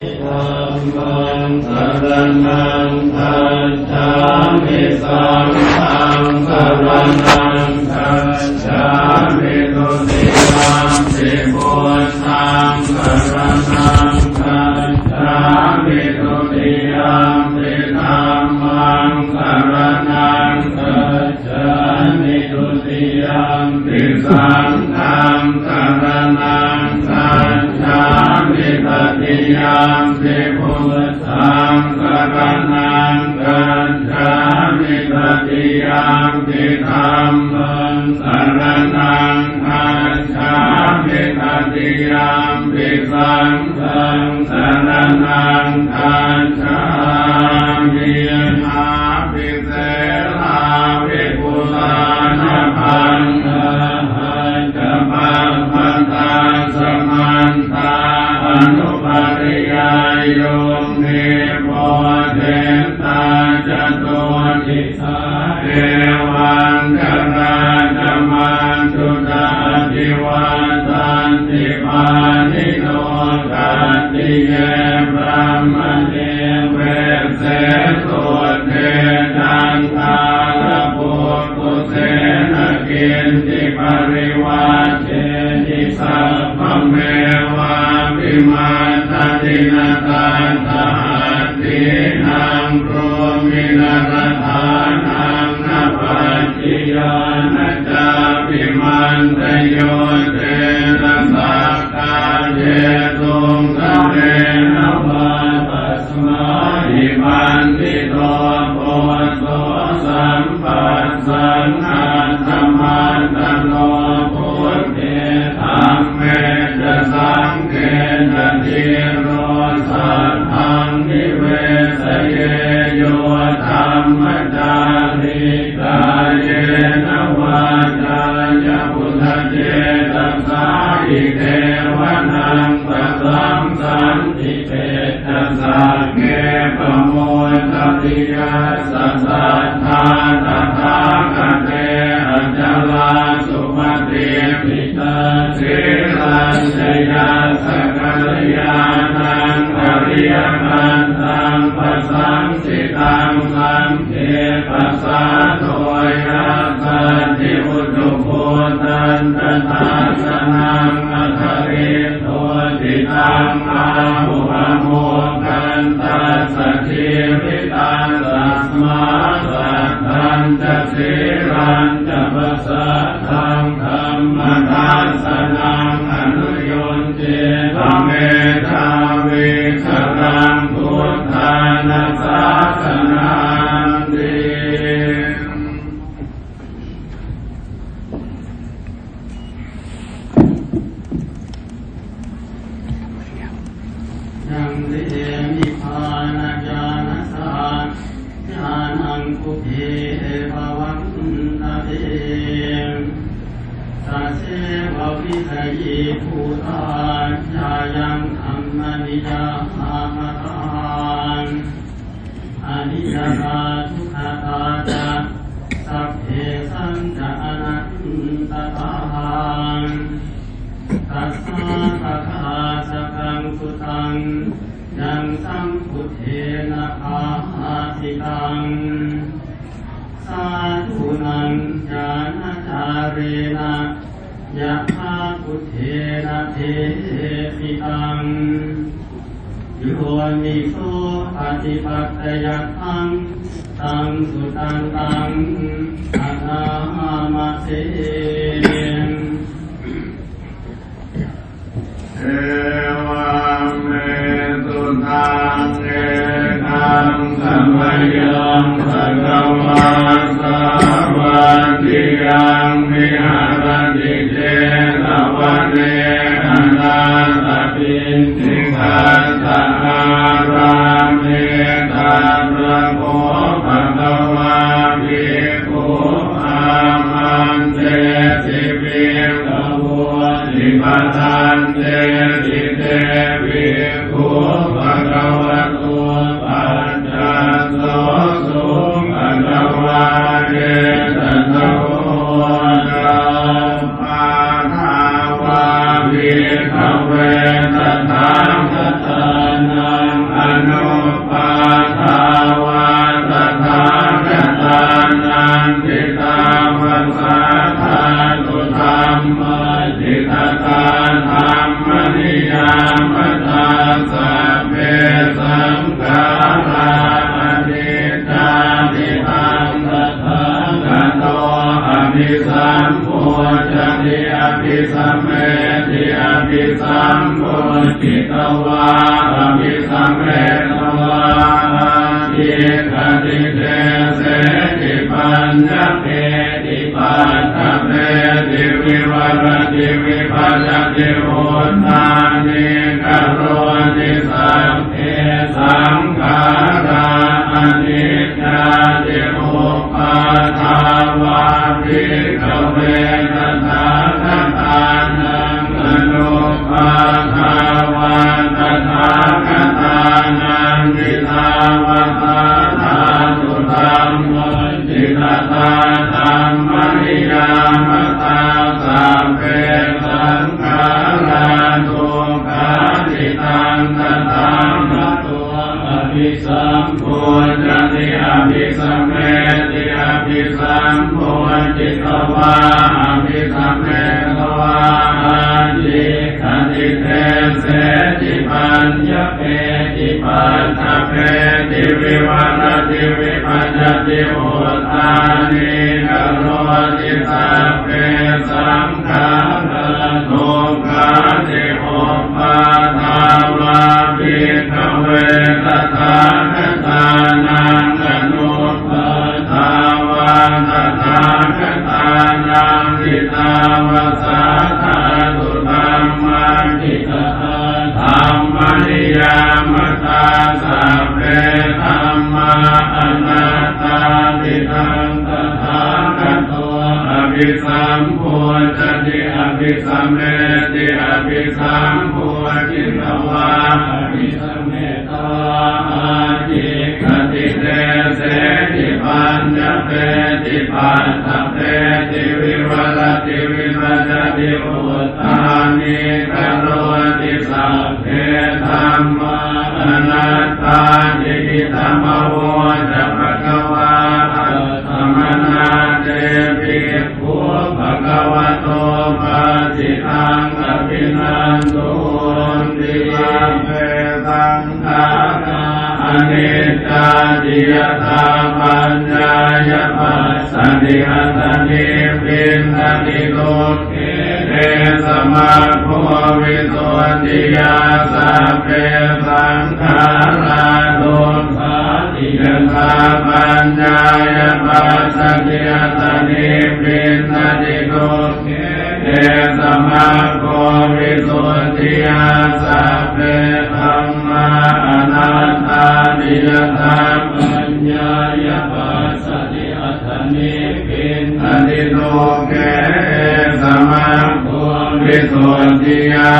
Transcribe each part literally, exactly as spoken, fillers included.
Dhammaṃ saraṇaṃ gacchāmi. Saṅghaṃ saraṇaṃ gacchāmi. Dutiyampi buddhaṃ saraṇaṃ gacchāmi. Dutiyampi dhammaṃ saraṇaṃ gacchāmi. Dutiyampi saṅghaṃ saraṇaṃ gacchāmi. Tatiyampi buddhaṃ saraṇaṃ gacchāmi. Tatiyampi dhammaṃ saraṇaṃ gacchāmi. Tatiyampi saṅghaṃ saraṇaṃ gacchāmi. Abhiserā vipulā nabhaṃ āhacca pabbataṃ samantā anupariyayo me bodhentā catuddisā evaṃ jarā ca maññu ca adhivattanti pāṇino khattiye brāhmaṇe vesse sudde caṇḍālapukkuse na kiñci parivajjeti sabbamevābhimatati. Na tattha atthīnaṃ brūmi na radhānaṃ na paccayā na cāpi mandayo tena sakkā jesuṃ samena vā. Tasmā hi paṇḍito puthū sampassaṃ attamantaṃ no buddhe dhamme ca saṅghe ca dhīro saddhaṃ nivesaye yo dhammacārī kāyena vācāya uda cetasā idheva naṃ pasaṃsanti. Te ca sagge pamodati yassa saddhā tathāgate acalā supaṭiṭṭhitā. Sīlañca yassa kalyāṇaṃ ariyakantaṃ pasaṃsitaṃ saṅghe pasādo yassatthi ujuvuttanta dassanaṃ akali ṭṭhoti taṃ āhu amoghantassa jīvitaṃ. Tasmā saddhañca sīlañca pasakkaṃ dhammadassanaṃ anuyuñjītha medhāvī saraṃ buddhāna sāsananti. Yaṃ te nibbānañāṇasacchānaṃ pubbe pavattane, taseva visayībhūtā ñāyaṃ dhammaniyāmatā aniyatā dukkhatā ca sabbesañca anattā. Tassāpakāsakaṃ sutaṃ yaṃ sambuddhena bhāsitaṃ, sādhūnaṃ ñāṇācārena yathābudhena desitaṃ. Yoniso paṭipattaniyyattaṃ taṃ sudantaṃ bhaṇāma se. Evaṃ me sutaṃ. Ekaṃ samayaṃ bhagavā sāvatthiyaṃ viharati jetavane anāthapiṇḍikassa ārāme. Tatra kho bhagavā bhikkhū āmantesi bhikkhavoti. Bhadanteti te bhikkhū bhagavato paccassosuṃ. Bhagavā anuppādā vā tathāgatānaṃ ṭhitāva sā dhātu dhammāti. Tathā dhammaniyāmatā sabbe saṅkhārā aniccāti. Taṃ tathāgato abhisambujjhati abhisameti. Abhisambujjhitvā abhisametvā ācikkhati deseti paññapeti paṭṭhapeti vivarati vibhajati uttānīkaroti sabbe saṅkhārā aniccāti. Uppādā vā bhikkhave tathāgatānaṃ anuppādā vā tathāgatānaṃ ṭhitāva sā dhātu dhammāti. Tathā dhammaniyāmatā sabbe saṅkhārā dukkhāti. Taṃ tathāgato abhisambujjhati abhisameti. Abhisambujjhitvā abhisametvā ācikkhati deseti paññapeti paṭṭhapeti vivarati vibhajati uttānīkaroti sabbe saṅkhārā dukkhāti. Uppādā vā bhikkhave tathāgatānaṃ anuppādā vā tathāgatānaṃ ṭhitāva sā dhātu dhammāti. Tathā dhammaniyāmatā sabbe dhammā anattāti. Taṃ tathāgato abhisambujjhati abhisameti. Abhisambujjhitvā abhisametvā ācikkhati deseti paññapeti paṭṭhapeti vivarati vibhajati uttānīkaroti sabbe dhammā anattāti. Idamavoca bhagavā. Attamanā te bhikkhū bhagavato bhāsitaṃ abhinandunti. Sabbe saṅkhārā aniccāti. Yadā paññāya passati atha nibbindati duk khe. Esamaggo visuddhiyā. Sabbe saṅkhārā dukkhāti. Yadā paññāya passati atha nibbindati dukkhe. Esamaggo visuddhiyā. Sabbe dhammā anattāti. Yadā paññāya passati atha nibbindati dukkhe. Esamaggo visuddhiyā.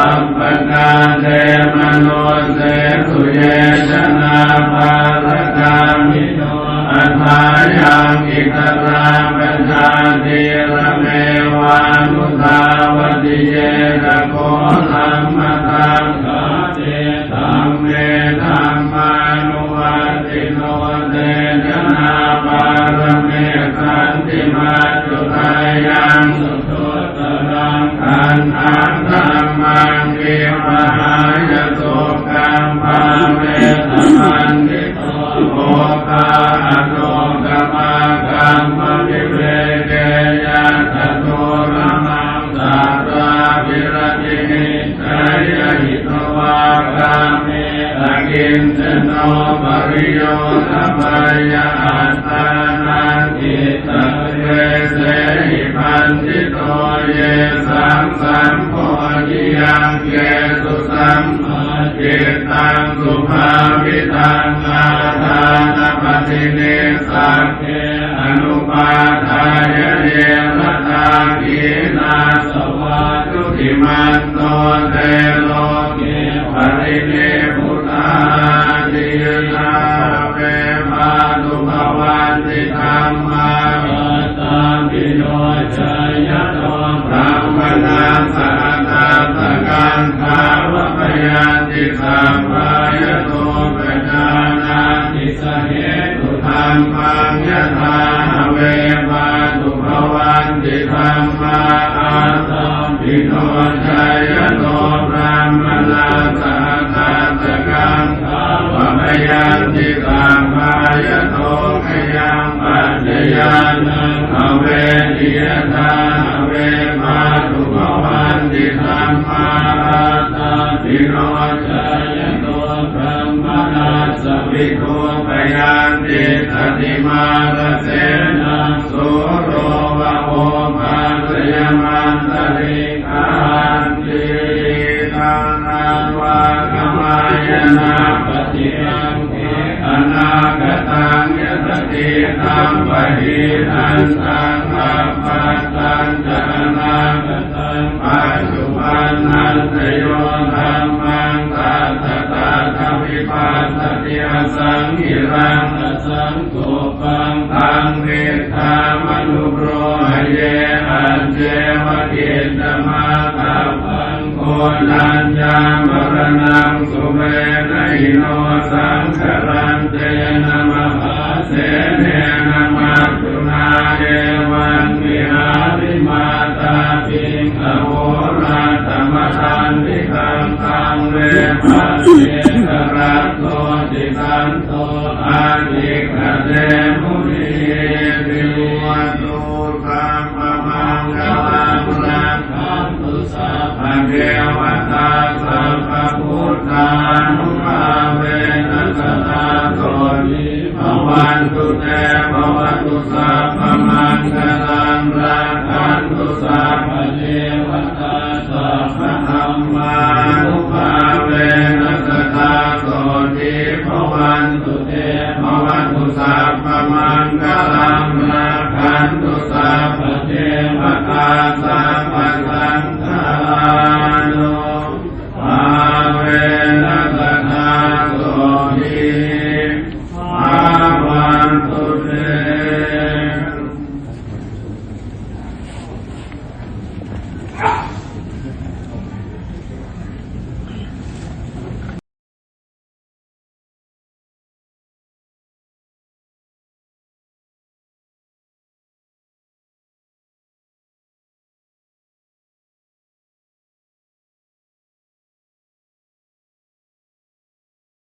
Appakā te manussesu ye janā pāragāmino athāyaṃ iterā pajātīrameva nudhāvati. Ye ca kho dhammasaṅghā te dhamme dhammānuvattino te janā pāramessanti maccudhāyaṃ suduttaraṃ. Taṇhaṃ dhammaṃ vipahāya sukhaṃ bhaveṭha paṇḍi to. Oghā anukamā kamma viveke yattha dūramaṃ sarā viratimicceyya hitvā kāme akiñcano pariyodapeyya. Attānaṃ cittaṃ vesehi paṇḍito yesaṃ sambodhiyaṃ ketu sammā cittaṃ subhāvitaṃ ādānapaṭinissaggī anupādāya ye ratā khīṇāsavā jutimanto te loke parinibbutāti. Yathā me bhātu bhavanti dhammā attāpi yo cāyato brāhmaṇassa atattha gaṅgāvappayanti sabbā yato Dūpayantiddhatimārasenā, sūro va obhāsayamantalikkhanti. Taṃ nānvāgamāya nappaṭikaṅkhe, anāgataṃ yadatthi taṃ. Pahīnantaṃ appattañca anāgataṃ, paccuppannañca yo dhammaṃ, tattha tattha vipassati. Asaṃhiraṃ asaṅkuppaṃ, taṃ viddhā manubrūhaye. Ajjeva kiccamātappaṃ, ko jaññā maraṇaṃ suve. Na hi no saṅgaraṃ tena, mahāsenena maccunā. Evaṃ vihārimātāpiṃ, ahorattamatanditaṃ. Taṃ ve bhaddekarattoti, santo ācikkhate munīti. Bhavatu sabbamaṅgalaṃ, rakkhantu sabbadevatā, sabbabuddhānubhāvena, sadā sotthī bhavantu te. Bhavatu sabbamaṅgalaṃ, rakkhantu sabbadevatā, sabbadhammānubhāvena, sadā sotthī bhavantu te. Bhavatu sabbamaṅgalaṃ, rakkhantu sabbadevatā,